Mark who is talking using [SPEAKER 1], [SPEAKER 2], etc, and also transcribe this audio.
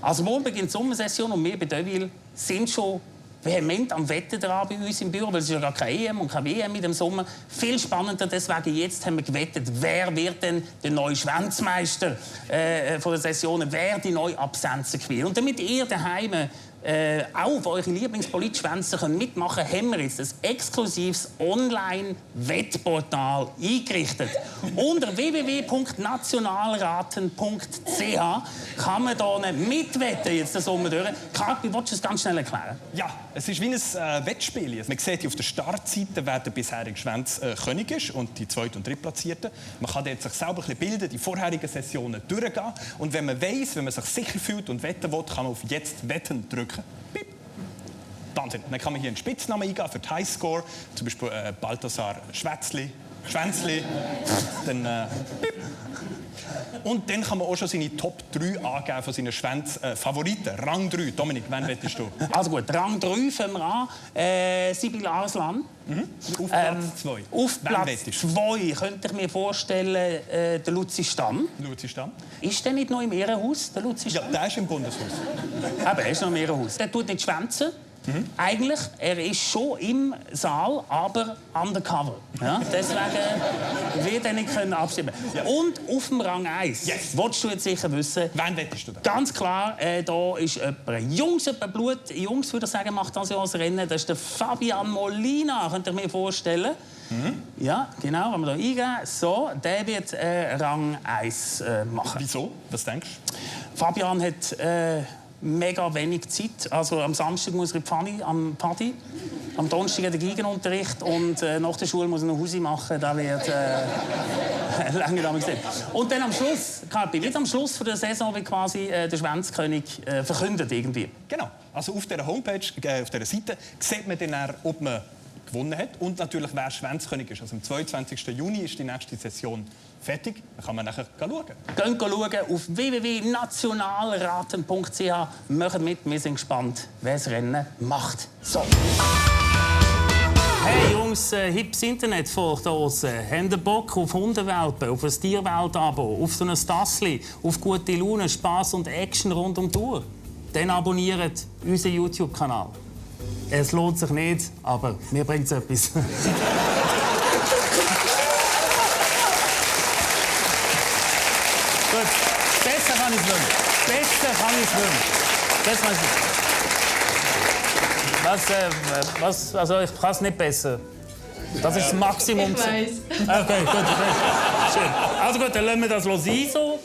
[SPEAKER 1] Also morgen beginnt die Sommersession und wir bei Deville sind schon vehement am Wetten dran bei uns im Büro, weil es ist ja gar keine EM und keine WM in dem Sommer. Viel spannender deswegen, jetzt haben wir gewettet, wer wird denn der neue Schwänzmeister von der Session, wer die neue Absenzen gewinnt. Und damit ihr daheim auch auf eure Lieblingspolitschwänze mitmachen könnt, haben wir jetzt ein exklusives Online-Wettportal eingerichtet. Unter www.nationalraten.ch kann man hier mitwetten, jetzt den Sommer durch. Karpi, willst du es ganz schnell erklären?
[SPEAKER 2] Ja, es ist wie ein Wettspiel. Man sieht auf der Startseite, wer der bisherige Schwänz-König ist und die Zweit- und Drittplatzierte. Man kann dort sich selber ein bisschen bilden, die vorherigen Sessionen durchgehen. Und wenn man weiss, wenn man sich sicher fühlt und wetten will, kann man auf «Jetzt wetten» drücken. Piep. Wahnsinn. Dann kann man hier einen Spitznamen eingeben für die Highscore, zum Beispiel Balthasar Schwänzli. Dann, piep. Und dann kann man auch schon seine Top 3 angeben von seinen Schwänz-Favoriten. Rang 3. Dominik, wen wettest du?
[SPEAKER 1] Also gut, Rang 3 fangen wir an. Sibyl Arslan.
[SPEAKER 2] Auf Platz 2.
[SPEAKER 1] Auf Platz 2 könnte ich mir vorstellen, der Luzi Stamm.
[SPEAKER 2] Luzi Stamm.
[SPEAKER 1] Ist der nicht noch im Ehrenhaus, der Luzi Stamm?
[SPEAKER 2] Ja, der ist im Bundeshaus.
[SPEAKER 1] Aber er ist noch im Ehrenhaus. Der tut nicht schwänzen. Eigentlich, er ist schon im Saal, aber undercover. Ja? Deswegen wird er nicht abstimmen können.
[SPEAKER 2] Ja.
[SPEAKER 1] Und auf dem Rang 1, willst du jetzt sicher wissen,
[SPEAKER 2] wen wettest du da?
[SPEAKER 1] Ganz klar, da ist jemand Jungs, jemand Blut. Jungs, würde ich sagen, macht das ja als Rennen. Das ist der Fabian Molina, könnt ihr mir vorstellen. Ja, genau, wenn wir hier eingeben. So, der wird Rang 1 machen.
[SPEAKER 2] Wieso? Was denkst du?
[SPEAKER 1] Fabian hat mega wenig Zeit. Also am Samstag muss er in die Pfanne, am Party. Am Donnerstag hat er Gegenunterricht und nach der Schule muss er noch Hausi machen. Da wird lange damit gesehen. Und dann am Schluss, wird am Schluss der Saison wird quasi der Schwänzkönig verkündet irgendwie.
[SPEAKER 2] Genau. Also auf dieser Homepage, auf dieser Seite, sieht man dann, ob man gewonnen hat und natürlich, wer Schwänzkönig ist. Also am 22. Juni ist die nächste Session fertig. Dann kann man nachher schauen.
[SPEAKER 1] Geht schauen auf www.nationalraten.ch. Macht mit, wir sind gespannt, wer das Rennen macht. So. Hey Jungs, hips Internetvolk da draussen. Habt ihr Bock auf Hundewelpen, auf ein Tierwelt-Abo, auf so ein Tassli, auf gute Laune, Spass und Action rund um die Uhr? Dann abonniert unseren YouTube-Kanal. Es lohnt sich nicht, aber mir bringt es etwas. Gut. Besser kann ich es nicht. Besser kann ich es nicht. Besser kann ich es nicht. Also ich kann es nicht besser. Das ist das Maximum.
[SPEAKER 3] Ich weiß.
[SPEAKER 1] Okay, gut. Schön. Also gut, dann lassen wir das sein so.